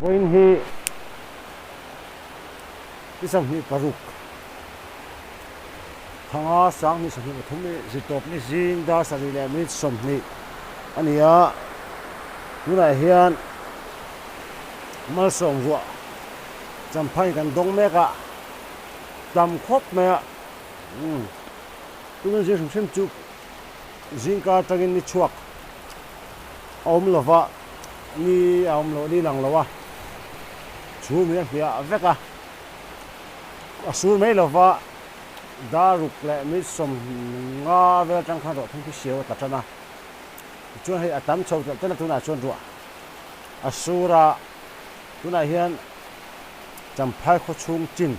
Vawiin hi ni 26 thanga 2023 i zirtawp ni zing dar sarih leh minute 20 a ni a, tunah hian malsawm ruah champhai kan dawng mek a, tam khawp mai a, umm tuna zing hrim hrim chu zingkar atangin ni chhuak a awm lova ni a awm loh ni lang lo a chhum hi a hliah vek a a sur mai lova dar ruk leh minute 50 vel atang khan ruah thum khi siau a tla tan a tichuan hei a tam chho telh telh a tunah chuan ruah a sur a tunah hian champhai khaw chhung chin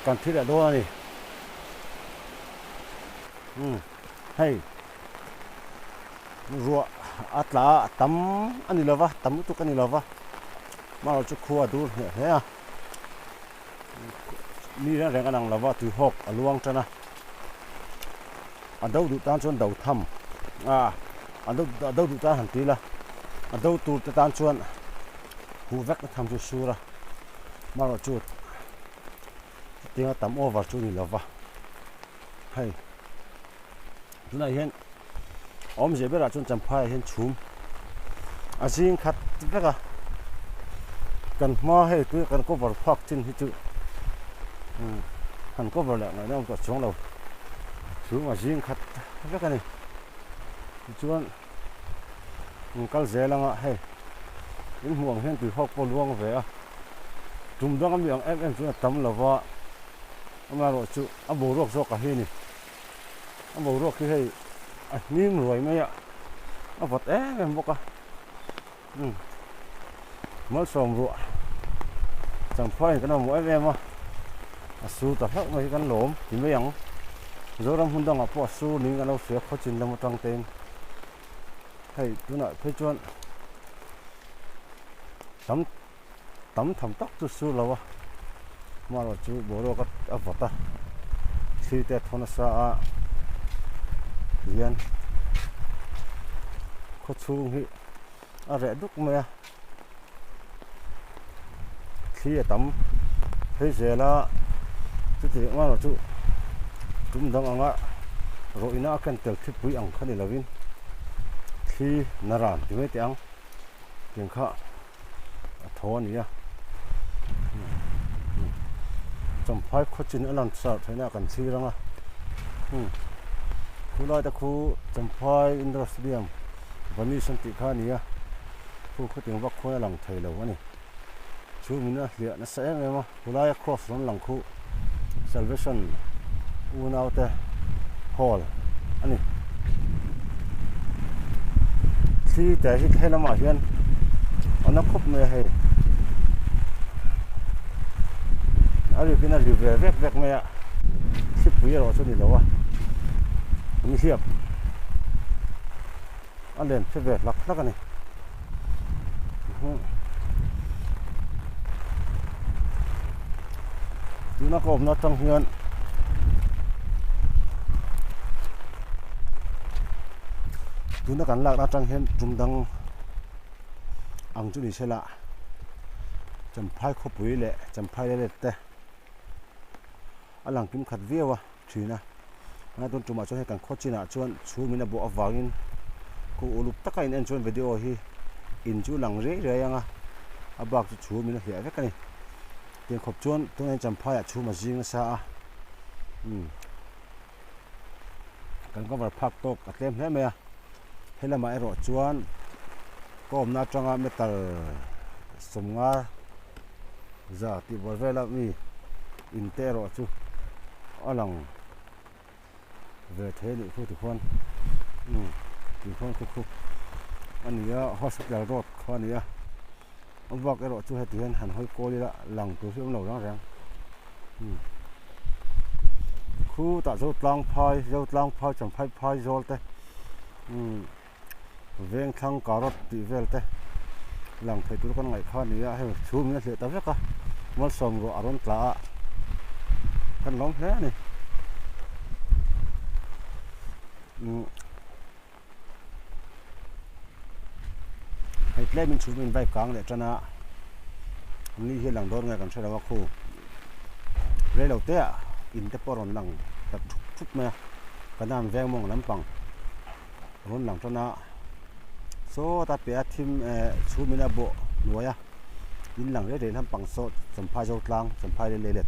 kan thil leh dawn a ni umm hei. Ruah a tla a tam a ni lova tam lutuk a ni lova amaherawh chu khua a dur hneh hle a mi reng reng a lang lova tui hawk a luang tan a a do duh tan chuan do tham a a do a do duh tan han ti ila a do tur te tan chuan huh vek na tham chu sur a amaherawh chu chutianga tam over chu a ni lova hei. Tunah hian awmzia berah chuan champhaiah hian chhum a zing khat vek a, kan hma hei tui kan cover phak chin hi chu han cover leh ngaihna awm tawh chuang lo, chhum a zing khat vek a ni. Tichuan in kal zel anga hei in hmuh ang hian tui hawk pawh luang ve a, tum dang ami ang em em chuan a tam lo va, amaherawh chu a boruak zawk a hi a ni. A boruak hi hei a hnim ruai mai a, a vawt em em bawk a, umm malsawm ruah champhaiin kan mamawh em em a, a sur ta hlauh mai hi kan lawm ti mai ang, Zoram hmun dangah pawh a sur niin kan lo hria khawchin lam atang tein hei tunah phei chuan tam tam tham tak chu sur lo a, amaherawh chu boruak a vawt a, thli te a thaw nasa a tihian khaw chhung hi a reh duk mai a, thli a tam phei zel a, chuti amaherawh chu tum dang anga rawhina a ken tel thipui ang kha ni lovin thli naran ti mai teh ang tiang kha. a tho a ni a champhai khaw chin a lan char theihna kan thlir ang a khulai te khu champhai indoor stadium vanish an tih kha a ni a khu khawtiang vak khuan a lang thei lo a ni chu min a hliah nasa em em a khulaia cross rawn lang khu salvation unau te hall a ni thli te hi he lamah hian a na khawp mai a hei a rik in a ri ve vek vek mai a thlipui erawh chu a ni lo a nihliap a len phe ve hlak hlak a ni. Tuna ka awmna atang hian tuna kan lakna atang hian tum dang ang chu ni sela Champhai khawpui leh Champhai leh let te a lang kim khat viau a. thin a a tun tumah chuan hei kan khaw chinah chuan chhum in a bawh avangin khaw uluk taka in en chuan video hi in chu lang riai riai ang a a bak chu chhum in a hliah vek a ni tiang khawp chuan tunah hian champhai ah chhum a zing nasa a umm kan cover phak tawk a tlem hle mai a he lamah erawh chuan ka awmna atanga meter 50 za tih bawr vela mi in te erawh chu a lang ve thei a nih khu tikhuan umm tikhuan khu khu a ni a hospital road kha a ni a a bak erawh chu heti hian han hawi kawl ila lang tur hi a awm lo rang reng umm khu tah zo tlang phai zo tlang phai champhai phai zawl te umm. Veng thlang carrot tih vel te lang thei tur kan ngaih kha a ni a, hei chhum in a hliah ta vek a, malsawm ruah a rawn tla a, kan lawm hle a ni. Umm hei tlem in chhum in vai kang leh tan a. Ni hi a lang dawn nge kan hre lo a khu reilo te ah in te pawh a rawn lang ta thup thup mai a kanan veng mawng lampang rawn lang tan a sawta piah a thim eh chhum in a bawh hnuai a in lang rei rei lampang saw champhai zo tlang champhai leh leilet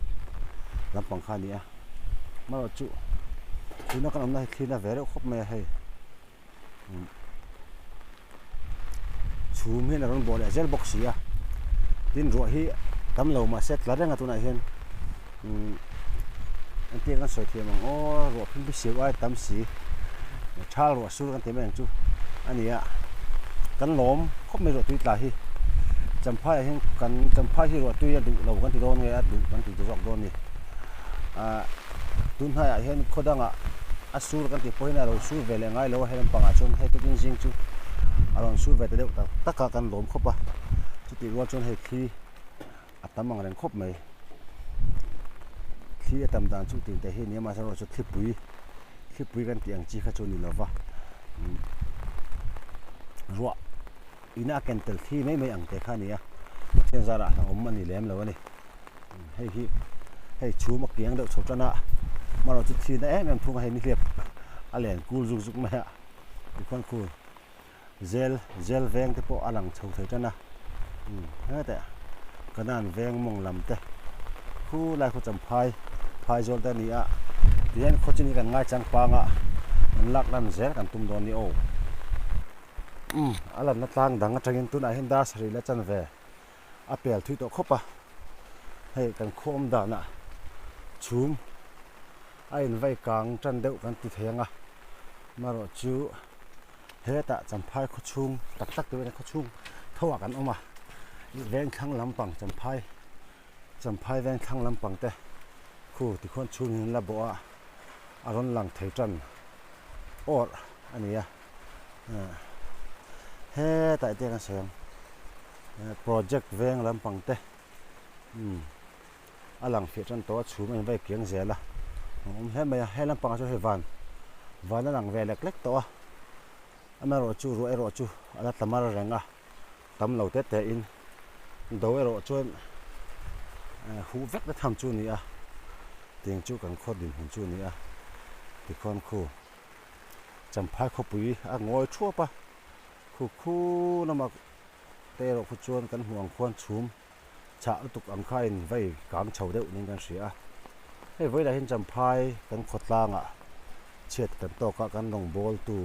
lampang kha a ni a amaherawhchu tuna kan awmna hi thli na ve reuh khawp mai a hei. Chhum hian a rawn bawh leh zel bawk si a tin ruah hi tam lo mahse tla reng a tunah hian umm engtiang kan sawi thiam ang aw ruah phung bisiau ai tam si thal ruah sur kan ti mai ang chu a ni a kan lawm khawp mai ruah tui tla hi champhai ah hian kan champhai hi ruah tui a duh lo kan ti dawn nge a duh kan ti zawk dawn a ni ah tun hnaiah hian khaw dangah. A sur kan tih pawhin a lo sur ve leh ngai lo a, he lampangah chuan hei tukin zing chu a rawn sur ve ta deuh tak tak a, kan lawm khawp a, chutih rual chuan hei thli a tam ang reng khawp mai. Thli a tam dan chu tih te hi a ni a, mahse erawh chu thlipui thlipui kan tih ang chi kha chu a ni lo va, ruah ina a ken tel thli mai mai ang te kha a ni a, Pathian zarah hlauhawm a ni lem lo a ni. Hei hi hei chhum a kiang deuh chho tan a amaherawh chu thli na em em thung a hei nihliap a len kul zuk zuk mai a tikhuan khu zel zel veng te pawh a lang chho thei tan a umm hetah kanan veng mawng lam te khu lai khaw champhai phai zawl te a ni a tihian khaw chin hi kan ngai chang pang a an lak lan zel kan tum dawn a ni aw umm a lanna tlang dang atangin tunah hian dar sarih la chan ve. A pel thui tawh khawp a, hei kan khaw awm danah chhum a invai kang tan deuh kan ti thei ang a, amaherawh chu hetah champhai khaw chhung tak tak tur khaw chhung tho ah kan awm a, veng thlang lampang champhai champhai veng thlang lampang te khu tikhuan chhum in an la bawh a, a rawn lang thei tan awrh a ni a, hetah te kan sawi ang. Project veng lampang te umm a lang fiah tan tawh a chhum a invai kiang zel a a awm hle mai a he lampangah chuan hei van van a lang ve lek lek tawh a amaherawh chu ruah erawh chu a la tla mar reng a tam lo te te in do erawh chuan huh vek na tham chu a ni a tiang chu kan khaw dinhmun chu a ni a tikhuan khu champhai khawpui a ngawi thuap a. Khu khu lama te erawh khu chuan kan hmuh ang khuan chhum chhah lutuk ang kha in vei kang chho deuh niin kan hria a. Hei vawilah hian champhai kan khawtlangah chhiat kan tawk a, kan rawngbawltu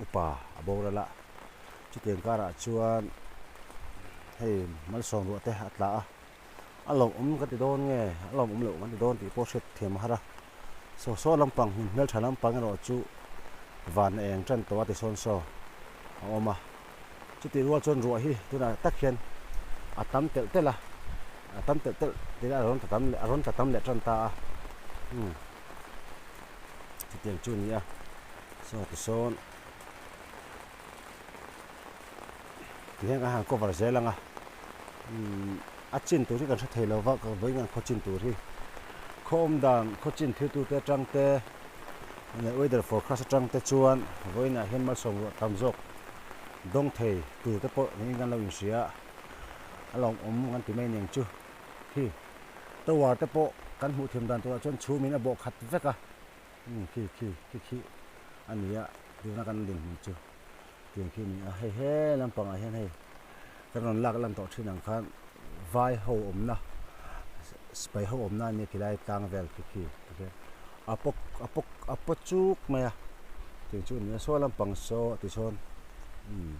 upa a boral a. Chutiang karah chuan hei malsawm ruah te a tla a, a lawmawm ka ti dawn nge a lawmawm loh kan ti dawn tih pawh hriat thiam a har a. Saw saw lampang hmun hmeltha lampang erawh chu van a eng tan tawh a ti sawn saw a awm a chutih rual chuan ruah hi tunah tak hian a tam telh telh a a tam telh telh tih a rawn tla tam leh a rawn tla tam leh tan ta a umm chutiang chu a ni a saw tisawn tihian kan han cover zel ang a umm a chin tur hi kan hre thei lo va ka vawiin kan khaw chin tur hi khaw awm dan khaw chin thil tute atang te leh weather forecast atang te chuan vawiinah hian malsawm ruah tam zawk dawng thei tur te pawh niin kan lo inhria a a lawmawm kan ti mai aniang chu khi tower te pawh kan hmuh thiam dan turah chuan chhum in a bawh khat vek a umm khi khi khi khi a ni a tuna kan dinhmun chu. Tiang khi a ni a, hei he lampangah hian hei kan rawn lak lan tawh thin ang khan vai ho awmna sipai ho awmna a nia khilai tlang vel khi khi tikhian a paw a paw a paw chuk mai a tiang chu a ni a saw lampang saw tisawn umm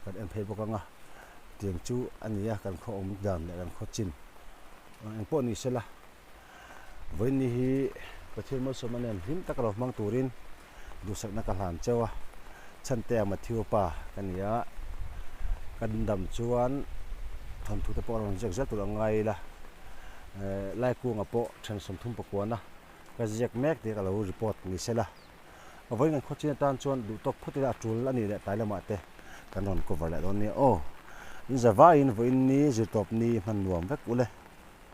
kan en phei bawk ang a tiang chu a ni a kan khaw awm dan leh kan khaw chin engpawh ni sela. Vawiinni hi Pathian malsawmna nen hlim taka lo hmang turin duhsakna ka hlan cheu a, Chhantea Matthew pa ka ni a, ka dam chuan thawnthu te pawh a rawn ziak zel tur ang ngai ila, Laikunga pawh then 30 pakuana ka ziak mek tih ka lo report ni sela, vawiin kan khawchin atan chuan duh tawk phawt ila a tul a nih leh tlai lamah te kan rawn cover leh dawn nia aw. In zavaiin vawiinni zirtawpni hman nuam vek ule.